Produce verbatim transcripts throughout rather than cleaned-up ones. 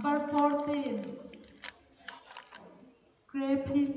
Number fourteen. Grave hymn.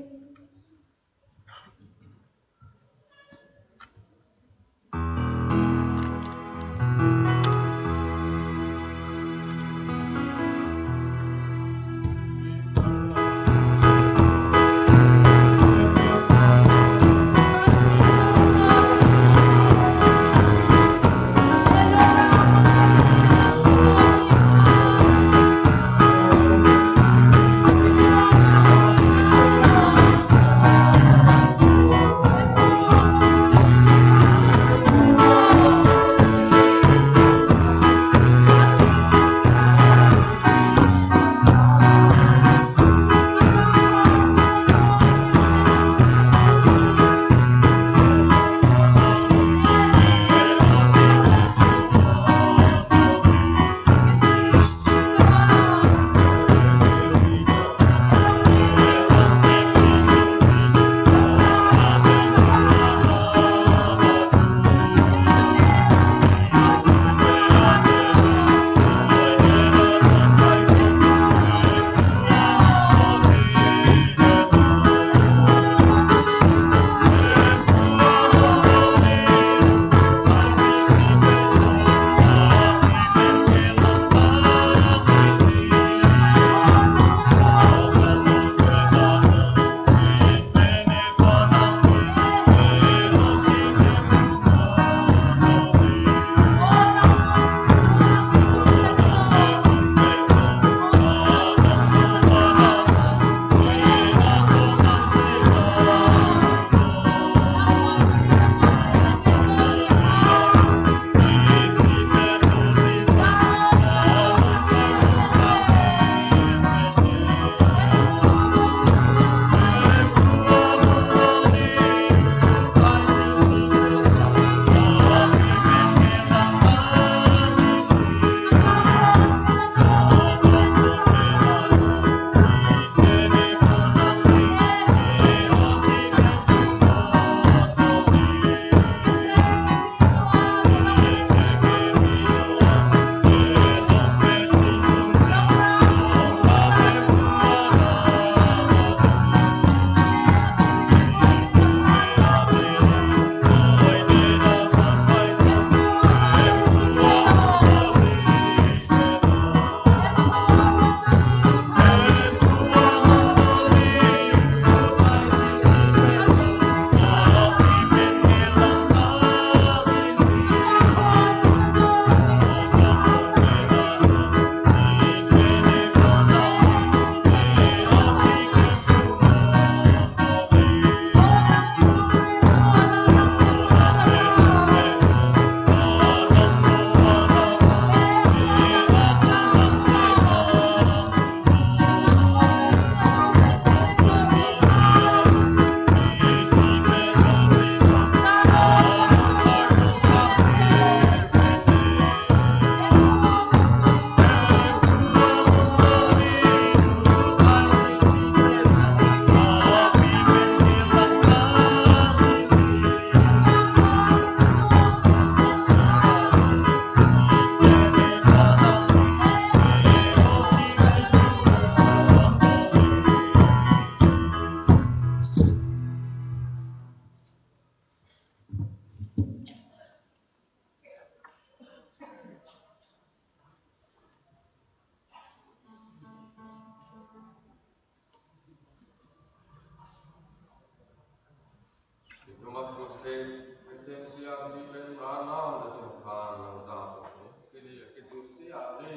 Itumat kusik, kecil siap di pen anam di Tuhan yang satu. Kini kita siap di.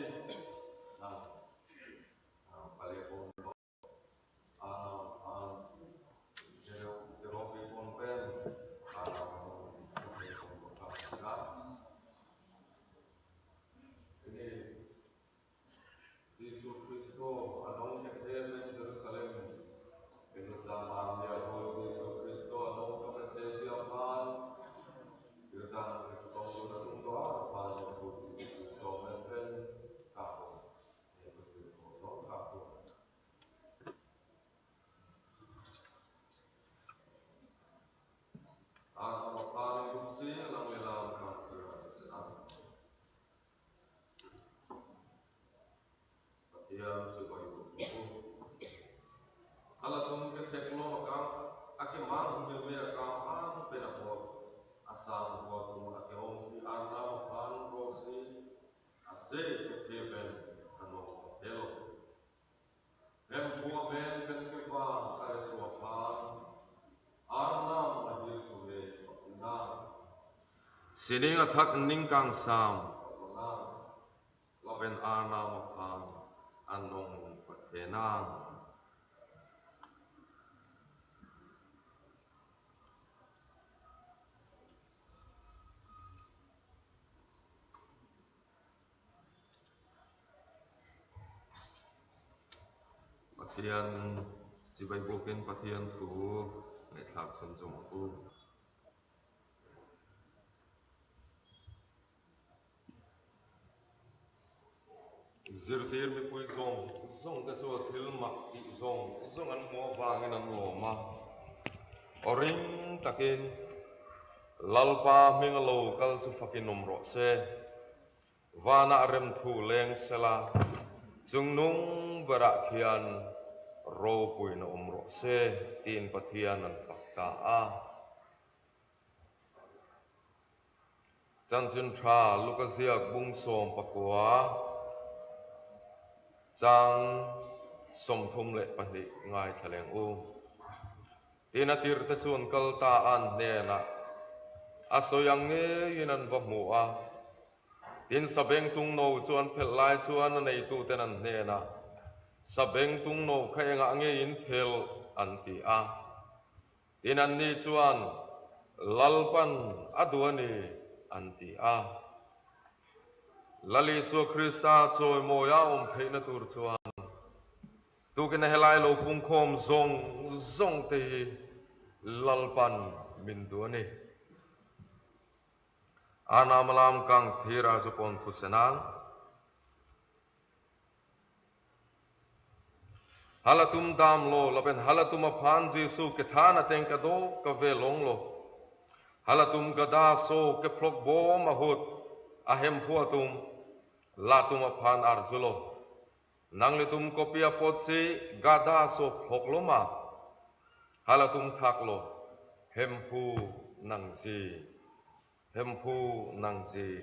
Nah, nah, kali pun, ah, ah, jeruk, jeruk di pun pen, ah, ini Jisu Khristo anong kehede pen Jerusalem. Inut dam arni ahut Jisu Khristo anong kepetesi aphan. Girja nangkesotong dun atum do-an aphan. Sining athak ning kangsam lapen Arnam aphan anong pathenang. Pathian chibai bokin Pathian thu ngaithlak son jong aku. Jirtir mipui jong jong ta cho thil mak ti jong jong an mo vangin an loma. Oring takin Lalpa ming alo kal su fakin umro se. Vana arem thu leng sela chungnung barak hian ro pui na umro se tin Pathian an fakta a. Chanchin Thra Luka ziak bung som pakua chang somthum le pahni ngai thaleng u. Tin atir te chun kal ta an nena asoyang nge inan vamu a. Tin sabeng tungno chuan phelai chuan anei tu ten an nena sabeng tungno kha enga nge in phel anti a. Tin anni chuan Lalpan adu ani anti a. Lal Isu Krista choi moya um theina tur chuan tukin helai lo pungkhom zong zong te hi Lalpan min du ani. Arnam alam kangthir arjupon thu senang. Halatum damlo lapen halatum aphan Jisu kethan ateng kado kave longlo. Halatum gada so kephlok bom ahut ahemphu atum latum aphan arjulo. Nanglitum kopi apotsi gada so phloklo ma? Halatum thaklo, hemphu nangji. Hemphu nangji.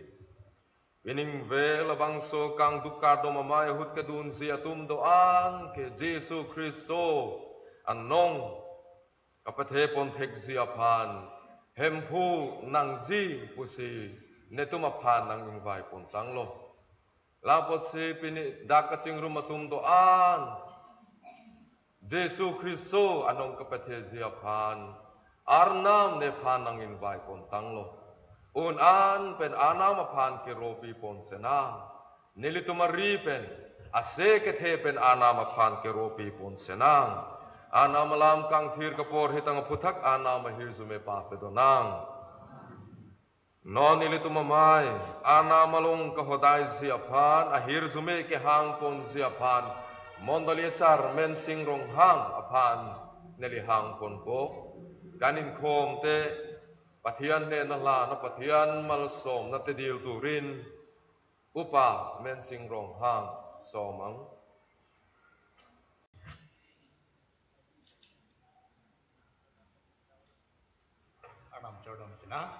Pining ve labangso kangduk kardom amei ahut kedunji atum do-an ke Jisu Kristo anong kapathe pon thekji aphan hemphu nangji pusi netum aphan nang-ingvai pon tanglo. Lapotsi pini dak kachingrum atum do-an Jisu Kristo anong kapatheji aphan Arnam nephan nang-invai pon tanglo. Un an pen Arnam aphan keropi pon senang. Nelitum ari pen ase kethe pen Arnam aphan keropi pon senang. Arnam alam kangthir kaporhi tang aphuthak Arnam ahirjume papedonang. Non nelitum amei Arnam along kahodaiji aphan ahirjume kehang ponji aphan mondoli asar Mensing Ronghang aphan neli hang ponpo. Kaninkhom te Pathian ne nala na Pathian malsom na tedil turin upa Mensing Ronghang somang. Arnam chardom sina.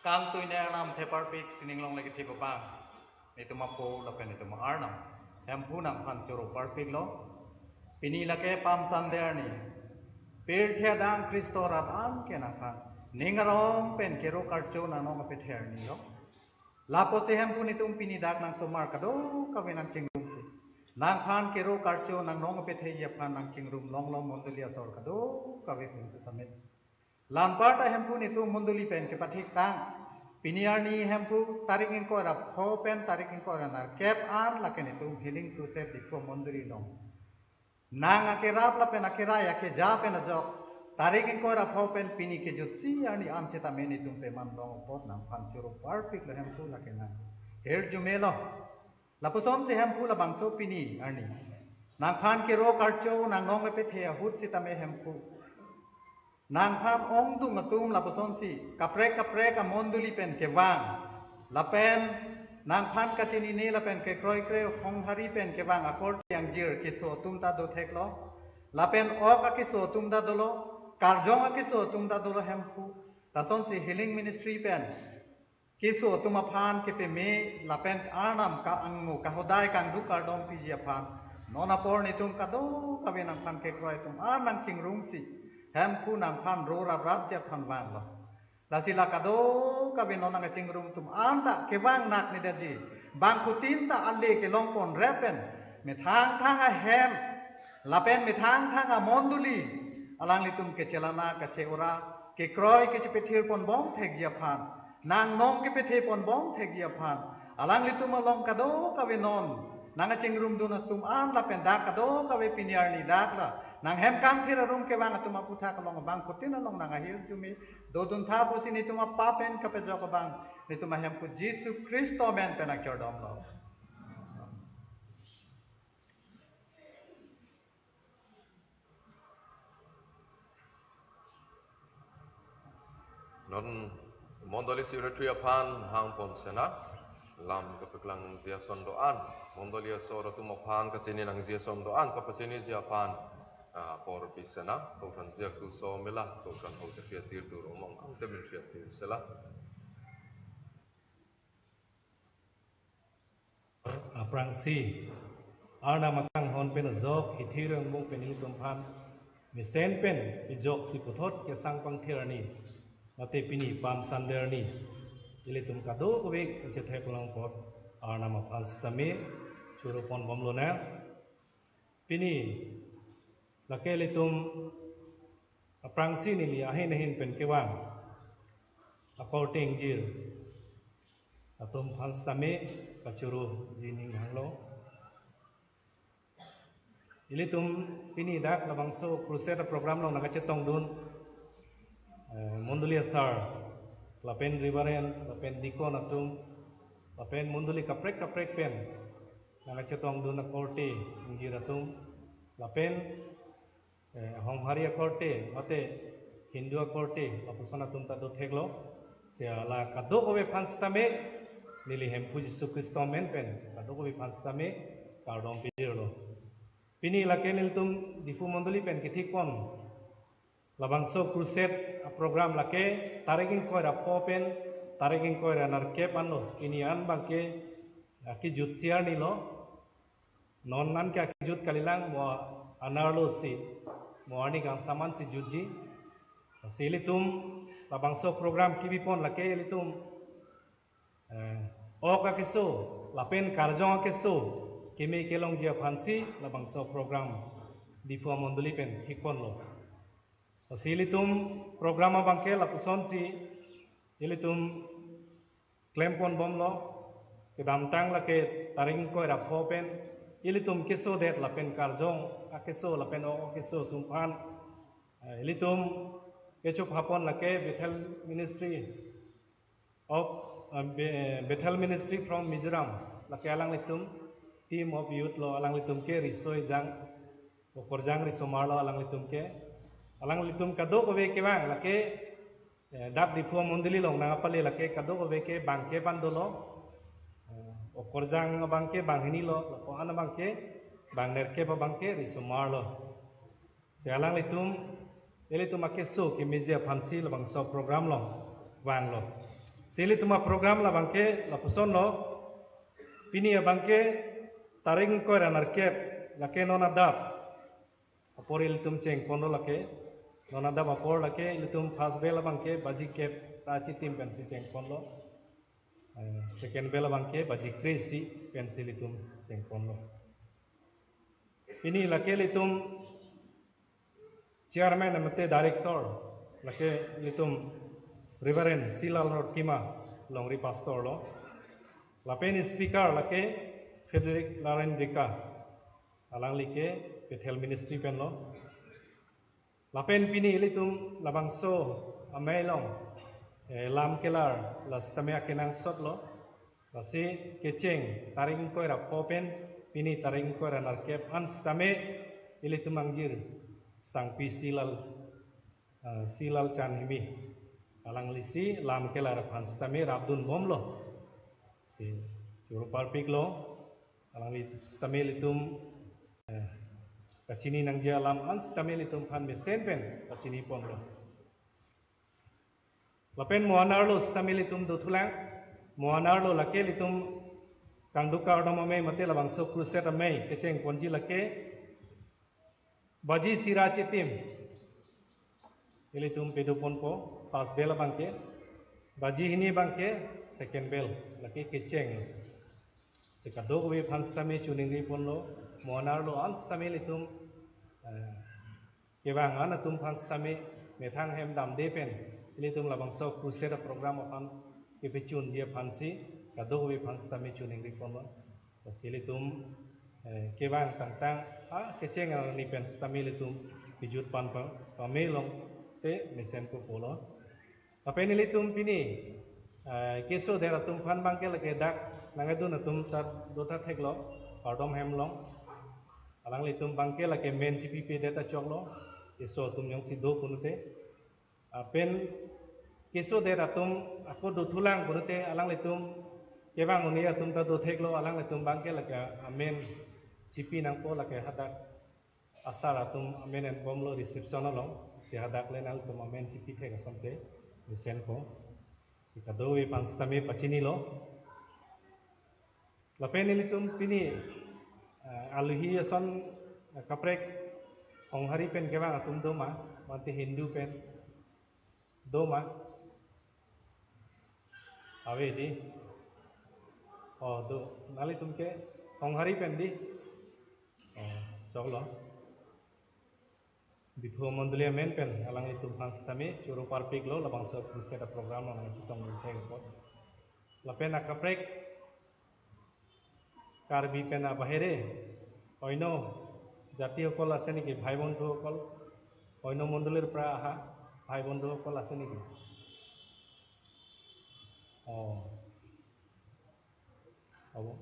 Kangtui ne Arnam theparpik sining long lagi thi papang. Netum apo lapen netum Arnam. Hemphu nangphan choro parpiklo. Pini lake Palm Sunday arni. Pirthe adang Kristo rat an ke nangphan ning arong pen kero karcho nangnong apethe arni lo. Lapotsi hemphu netum pini dak nangsomar kadokave nangchingrumsi nangphan kero karcho nangnong apetheji aphan nangchingrum longlo mondoli asor kadokave pen sitame. Lanparta hemphu netum mondoli pen kepathik tang. Pini arni hemphu tarik ingkoi ra pho pen tarik ingkoi ra nerkep an lake netum Healing Crusade Diphu mondoli along nang akerap lapen akerai akeja pen ajok tarik ingkoi ra pho pen pini kejutsi arni an sitame netum peman long apot nangphan choro parpiklo hemphu lake nang hirjumelo. Lapusonsi hemphu labangso pini arni nangphan kero karcho nangnong apethe ahut sitame hemphu nangphan ongdung atum lapusonsi kaprek kaprek amondoli pen kevang lapen nangphan kachinine lapen kekroikre honghari pen kevang akorte angjir keso atum ta dotheklo. Lapen ok akeso atum ta dolo, karjong akeso atum ta dolo hemphu. Lasonsi healing ministry pen keso atum aphan kepeme lapen Arnam ka-ango kahodai kangduk kardom piji aphan non apor netum kadokave nangphan kekroi atum an nangchingrumsi hemphu nangphan ro raprapji aphan vanglo. Lasi la kadokave non nangkachingrum atum anta kevang nak ni daji. Bangphutin ta ale kelong pon rep pen. Methang thang ahem. Lapen methang thang amondoli. Alanglitum kechelana kache-ora. Kekroi kechepethir pon bom thekji aphan. Nang nong kepethe pon bom thekji aphan. Alanglitum along kadokave non nangkachingrumdun atum an lapen dak kadokave pini arni dak la nanghem kangthir arum kevang atum aputhak along bangphutin along nang ahirjume dodun tha pusi netum apap pen kapejok abang netum ahemphu Jisu Khristo amen pen akchardom lo. Non mondoli secretary aphan hang pon sena lam kapeklang nangji ason do-an, mondoli asor atum aphan kachini nangji ason do-an kapachiniji aphan, ah, apor pi sena, Tokran Jiak tu so mela, Tokran ho te pia tir tu romong ang te min pia tir sela. Aphrangsi Arnam akanghon pen ajok hithir angbong pen ilitum aphan mesen pen pejok si puthot kesang pangthir arni mate pini Palm Sunday arni ilitum kadokave kachethek long apot Arnam aphan sitame choro pon bom lonang. Pini lake ilitum aphrangsi neli ahin ahin pen kevang akorte ingjir atum aphan sitame kachoro ji ning hanglo. Ilitum pini dak labangso crusade program along nangkachetongdun, eh, mondoli asar, lapen reverend, lapen deacon atum, lapen mondoli kaprek kaprek pen nangkachetongdun akorte ingjir atum, lapen eh, Honghari akorte, mate Hindu akorte, lapuson atum ta dotheklo. Sela kadokave aphan sitame, neli hemphu Jisu Khristo amen pen, kadokave aphan sitame, kardom pijirlo. Pini lake nelitum Diphu mondoli pen kethik pon labangso crusade aprogram lake tarik ingkoi ra pho pen, tarik ingkoi ra nerkep anlo. Pini an abangke, ah, kejut si arni lo. Non an ke akejut kalilang mo anerlo si, mo arni kangsam an si jutji. Si ilitum labangso program kebi pon lake ilitum, eh, ok akeso, lapen karjong akeso, keme kelongji aphansi labangso program Diphu mondoli pen thik ponlo. Si ilitum program abangke lapusonsi ilitum klem pon bomlo, kedamtang lake tarik ingkoi ra pho pen, ilitum keso det lapen karjong akeso lapen ok akeso atum aphan, eh, ilitum kecho phapon lake Bethel Ministry of, eh, Be-, Bethel Ministry from Mizoram, lake alanglitum team of youth lo, alanglitum ke riso ejang, okorjang risomar lo alanglitum ke, alanglitum kadokave kevang lake, eh, dak Diphu mondoli along nangpale lake kadokave ke bangkep an dolo. Eh, okorjang abangke banghini lo, lapu-an abangke bangnerkep abangke risomar lo. Si alanglitum, ilitum akeso kemeji aphansi labangso program along vanglo. Si ilitum aprogram labangke lapuson lo, pini abangke tarik ingkoi ra nerkep, lake non adap apor ilitum cheng ponlo lake. Non adap apor lake ilitum first bell abangke baji kep ra chitim pensi cheng ponlo. Eh, second bell abangke baji kre-isi pensi ilitum cheng ponlo. Pini lake ilitum chairman mate director lake ilitum Reverend Silal Rot Kima, longri pastor lo. Lapen speaker lake Frederick Laren Rika, alangli ke Bethel Ministry pen lo. Lapen pini ilitum labangso amei along, eh, lam kelar la sitame akenangsot lo. Lasi kecheng tarik ingkoi ra pho pen pini tarik ingkoi ra nerkep an sitame ilitum angjir sangpi Silal, eh, Silal Chan Himi, alanglisi lam kelar aphan sitame rapdun bomlo. Si choro parpiklo. Alangli sitame ilitum, eh, kachini nangji alam an sitame ilitum aphan mesen pen kachini ponlo. Lapen mo anerlo sitame ilitum dothulang, mo anerlo lake ilitum kangduk kardom amei mate labangso crusade amei kecheng ponji lake baji isi ra chitim ilitum pado ponpo, first bell abangke. Baji hini abangke second bell, lake kecheng. Si kadokave aphan sitame choningri ponlo, mo anerlo an sitame ilitum, eh, kevang an atum aphan sitame methang hem damde pen ilitum labangso crusade program aphan kepachunji aphansi kadokave aphan sitame choningri ponlo. Lasi ilitum, eh, kevang tangtang, ah, kecheng arni pen sitame ilitum pajut pan pa, pame longte mesenpo pulo. Lapen ilitum pini, eh, keso der atum aphan abangke lake dak nangkedun atum ta do ta theklo, kardom hem along. Alanglitum abangke lake amen chipipedet achoklo, keso atum jongsi do pulote. Lapen keso der atum ako dothulang pulote alanglitum kevang un-e atum ta do theklo, alanglitum abangke lake amen chipi nangpo, lake hadak asar atum amen enbomlo reception along, si hadak le nangtum amen chipi thek asonte mesenpo. Si kadokave aphan sitame pachinilo. Lapen ilitum pini, eh, alohi ason, eh, kaprek Honghari pen kevang atum doma, mate Hindu pen doma. Ave dei. Oh, do. Nanglitum ke Honghari pen dei. Oh, choklo. Diphu mondoli amen pen alanglitum aphan sitame choro parpiklo, labangso crusade program along chetong thek apot. Lapen akaprek Karbi pen abahire oino jati okol ase niki, bhai bondhu okol, oino mondolir pra aha bhai bondhu okol ase niki? Oh. Abo.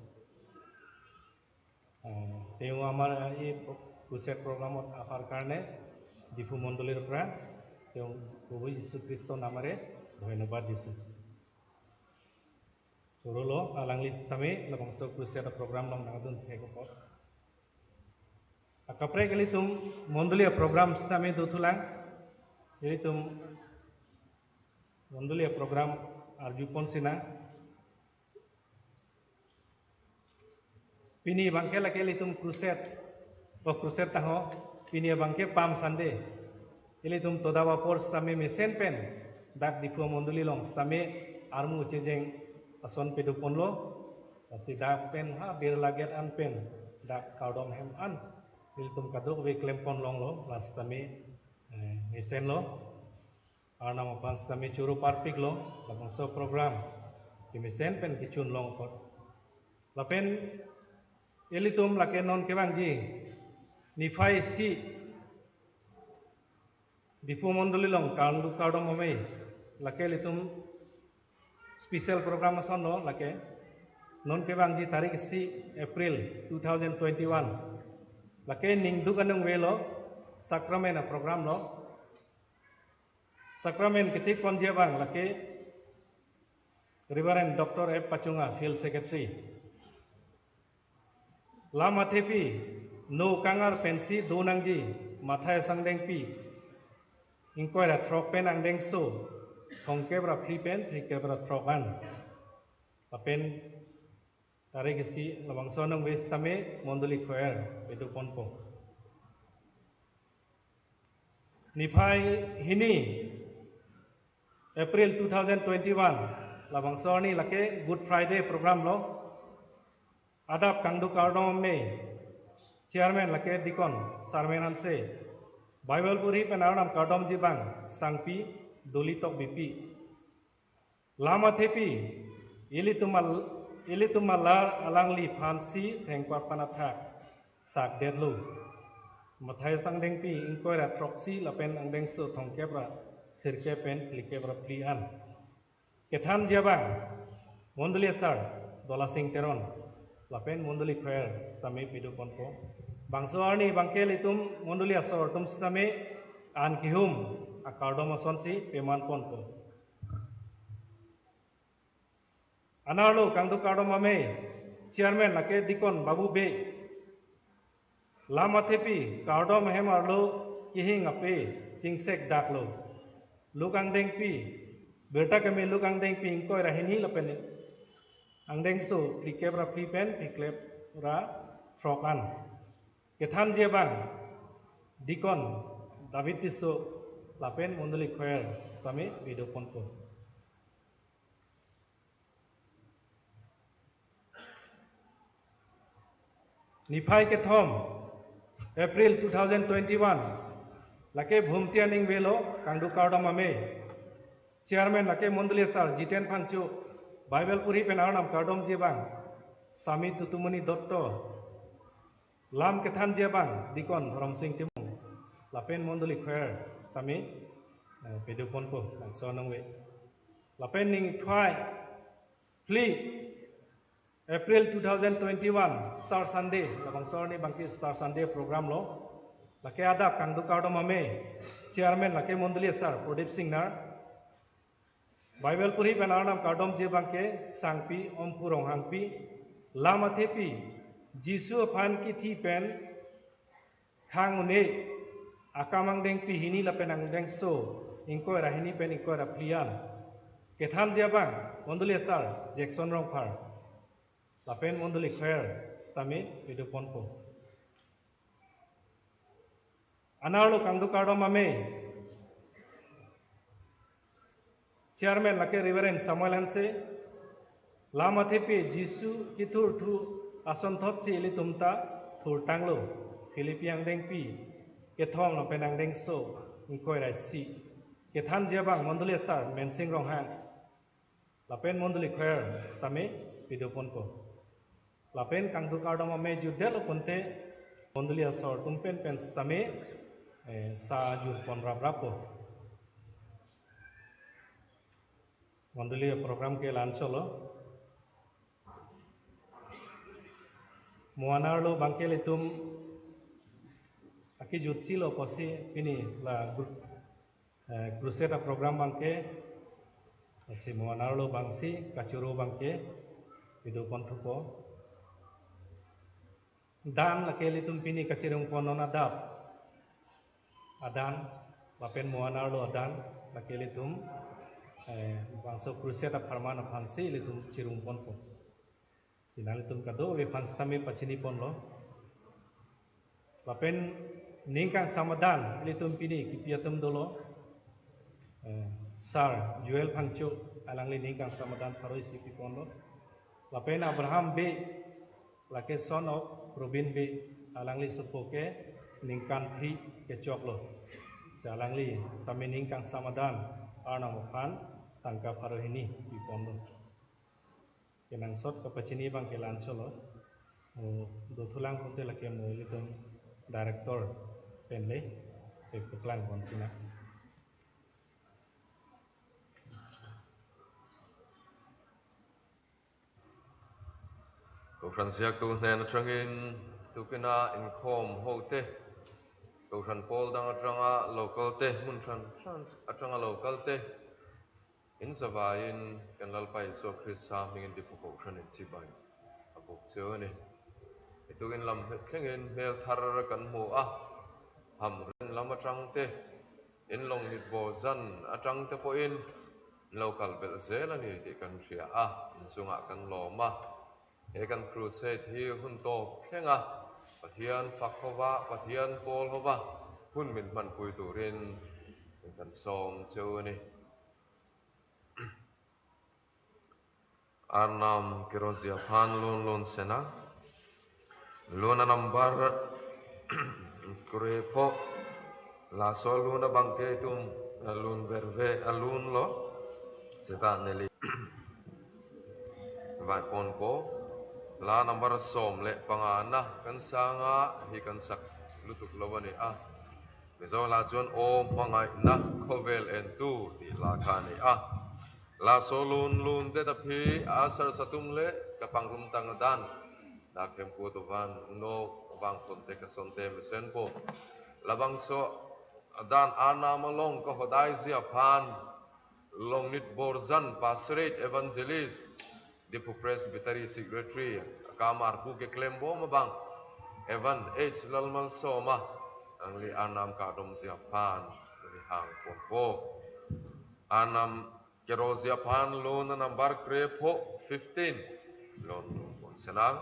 আহ, তেওঁ আমাৰ এই প্ৰ-, ক্ৰুচেড প্ৰগ্ৰামত অহাৰ কাৰণে ডিফু মণ্ডলীৰ পৰা তেওঁ প্ৰভু যীশু খ্ৰীষ্ট নামেৰে ধন্যবাদ দিছোঁ। Chorolo, alangli sitame labangso crusade program along nangdun thek apot. Akaprek ilitum mondoli program sitame dothulang. Ilitum mondoli program arjupon sinang. Pini abangke lake ilitum crusade, oh, crusade tangho, pini abangke Palm Sunday. Ilitum toda apor sitame mesen pen dak Diphu mondoli along sitame armu chejeng ason padoponlo. Lasi dak pen ha birla gate an pen dak kardom hem an ilitum kadokave klempon longlo, la sitame, eh, mesenlo. Arnam aphan sitame choro parpiklo, labangso program kemesen pen kechun long apot. Lapen ilitum lake non kevangji niphai isi Diphu mondoli along kangdu kardom amei, lake ilitum special program asonlo, lake non kevangji tarik isi April two thousand twenty-one. Lake ningduk anung avelo, sakramen aprogram lo. Sakramen ketik ponji abang lake Reverend Doctor F Pachunga, Field Secretary. Lam athepi, no kangar pensi do nangji, Mathai Sangdengpi, ingkoi ra throk pen angdengso thomkep ra phli pen phlikep ra throk an. Lapen tarik isi labangso anung ave sitame mondoli choir padoponpo. Niphai hini April two thousand twenty-one, labangso arni lake Good Friday program lo. Adap kangdu kardom amei, chairman lake Deacon Sarmen Hanse. Bible puri pen Arnam kardomji abang Sangpi Doli Tokbipi. Lam athepi, ilitum al-, ilitum alar alangliphansi thengparpan athak sakdetlo. Mathai Sangdengpi ingkoi ra throksi lapen angdengso thomkep ra sirkep pen phlikep ra phli an. Kethanji abang mondoli asar Dolasing Teron lapen mondoli choir sitame padoponpo. Bangso arni abangke ilitum mondoli asor atum sitame an kehum akardom asonsi pamanponpo. Anerlo kangdu kardom amei, chairman lake Deacon Babu Bey. Lam athepi kardom ahem arlo kehing ape chingsek daklo. Luk angdengpi, birta keme luk angdengpi ingkoi ra hini lapen angdengso phlikep ra phli pen phlikep ra throk an. Kethanji abang Deacon David Tisso lapen mondoli choir sitame padoponpo. Niphai kethom, April two thousand twenty-one, lake Bhumti aning avelo, kangduk kardom ame. Chairman lake mondoli asar Jiten Phangcho, Bible puri pen Arnam kardomji abang Sami Tutumoni Dotto, lam kethanji abang Deacon Dhoromsing Timung, lapen mondoli choir sitame, eh, pado ponpo, langso nangve. Lapen niphai phli April two thousand twenty-one, Star Sunday, labangso arni abangke Star Sunday program lo. Lake adap kangduk kardom ame, chairman lake mondoli asar Pradip Singnar. Bible puri pen Arnam kardomji abangke Sangpi Ompu Ronghangpi, lam athepi, Jisu aphan kithi pen khang un-e, akam angdengpi hini lapen angdengso, ingkoi ra hini pen ingkoi ra phli an. Kethanji abang, mondoli asar Jackson Rongphar, lapen mondoli choir sitame pado ponpo. Anerlo kangduk kardom ame, chairman lake Reverend Samuel Hanse, lam athepi Jisu kethurthu asonthotsi ilitum ta thurtanglo, Philippi angdengpi kethom lapen angdengso, ingkoi ra isi. Kethanji abang mondoli asar Mensing Ronghang, lapen mondoli choir sitame pado ponpo. Lapen kangduk kardom ame jutdetlo pulote mondoli asor atum pen pen sitame, eh, sa jur pon raprappo. Mondoli aprogram ke la-anchotlo. Mo anerlo abangke ilitum akejutsi lo pusi pini la group, eh, crusade aprogram abangke, lasi mo anerlo abangsi kachoro abangke pado ponthupo. Dan lake ilitum pini kachirung ponnon adap adan, lapen mo anerlo adan, lake ilitum, eh, bangso crusade apharman aphansi ilitum chirung ponpo. Si nanglitum kadokave aphan sitame pachini ponlo. Lapen ning kangsam adan ilitum pini kipi atum dolo. Eh, Sir Joel Phangcho, alangli ning kangsam adan pharo isi piponlo. Lapen Abraham Bey, lake son of Robin Bey, alangli sopo ke ningkan phli kechoklo. Si alangli sitame ning kangsam adan Arnam aphan tangka pharo hini piponlo. Kenangsot kapachini abangke la-anchotlo. Mo dothulang pulote lake mo ilitum director pen le, eh, paklang ponpinang. Kohransiak tu hnen atrangin, tukina inkhom hote, kohran pol dang atranga local te, mun than than atranga local te, in savai in kan Lalpa Jisu Khrista mingin dipuko hranin chibai abuk cheu ni. Itu in lam thlengin mel thar kan mo a, Hamren lam atrang te, in Longnit Bojan atrang te po in, local bel zel ani ti kan ria a, in sunga kan loma. He kan crusade hi hun to thlenga, Pathian phak hova, Pathian pol hova, hun min man pui turin, in kan som cheu ni. Arnam keroji aphan lun lun sena. Lun anumber krepho. Laso lun abangke itum, eh, lun verve alun lo. Seta neli. Vai ponpo. La number som le pangana kan sanga hi kan sak lutuk lo bani a. Mizo la chun o mangai na khovel entu ti la kani a. Laso lun lun det aphi asar satum le kapangrum tang adan. Dak hem ko to van uno vang ponte kasonte mesenpo. Labangso adan Arnam along kahodaiji aphan Longnit Bojan Pastorate Evangelist, Diphu Presbytery Secretary, akamar pu keklem bom abang, Evan H Lalmalsoma, alangli Arnam kadomji aphan, kami hang ponpo. Arnam keroji aphan lun number krepho fifteen. Lun lun pon senang.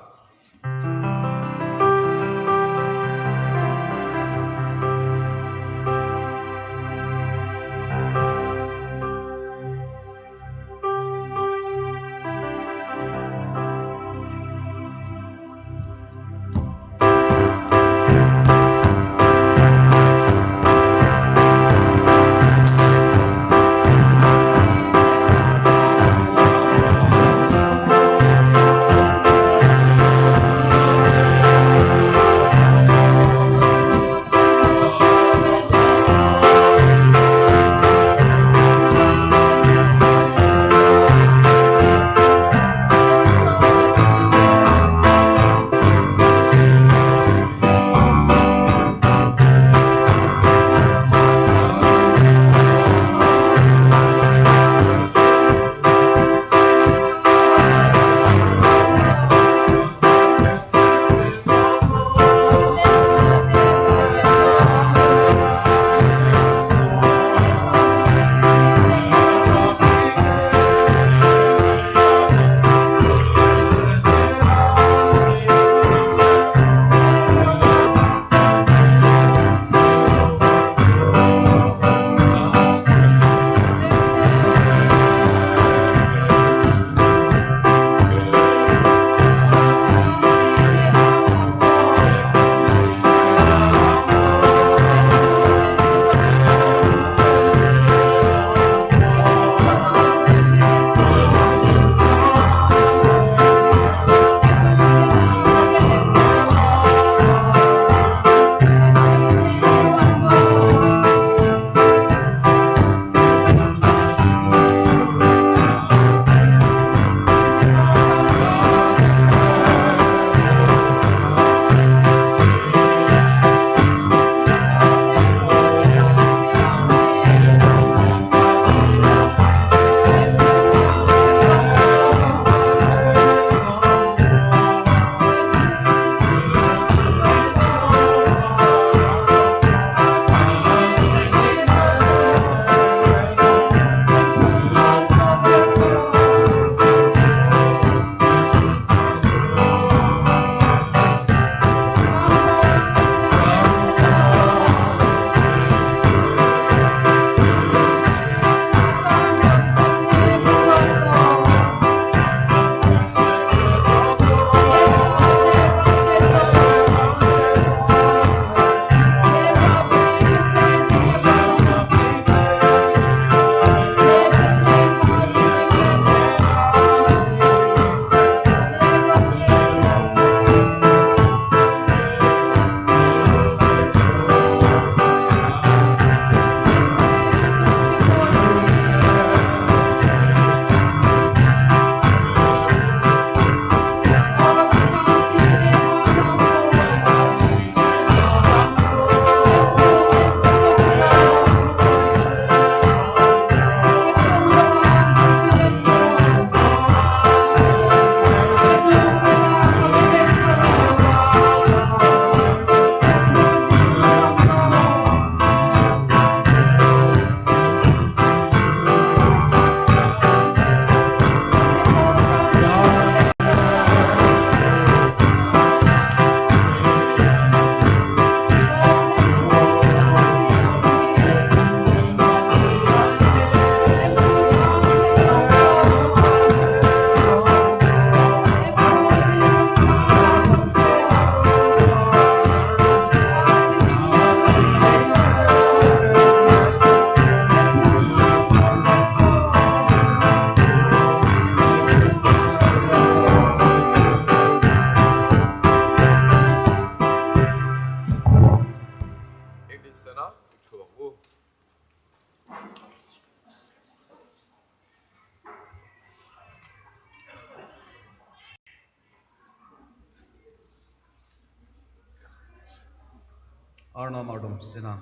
Arnam ardom sinang.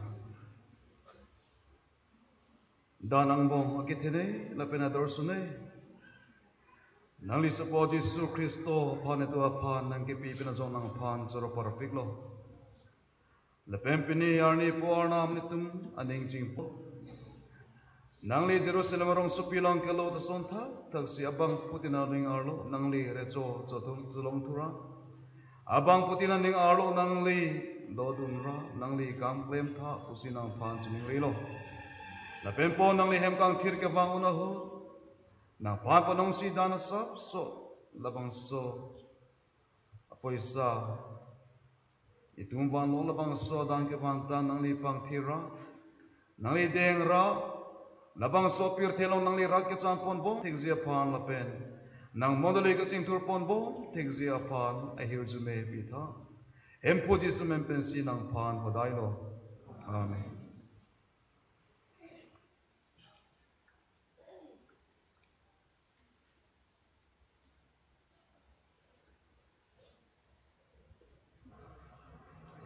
Dan angbong akethenei lapen ador sunei. Nangli sopo Jisu Khristo aphan itum aphan nangkepi pen ajong nangphan choro parpiklo. Lapen pini arni pu arnam netum aning chingpo. Nangli Jerusalem arongsopi along kelot ason thakthak si abangphutin aning arlo nangli recho chothum cholong thura. Abangphutin aning arlo nangli dodun ra, nangli kam klem tha pusi nangphan chiningrilo. Lapen po nangli hem kangthir kevang un ahut, nangphan panongsi dan asapso labangso apoisa itum vanlo, labangso adang kevang ta nangli pangthir ra, nangli deng ra, labangso pirthe along nangli rat kecham pon bom thekji aphan lapen nang mondoli kachingthur pon bom thekji aphan ahirjume pitha. Hemphu Jisu amen pensi nangphan hodailo. Amen.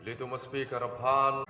Ilitum a-speaker aphan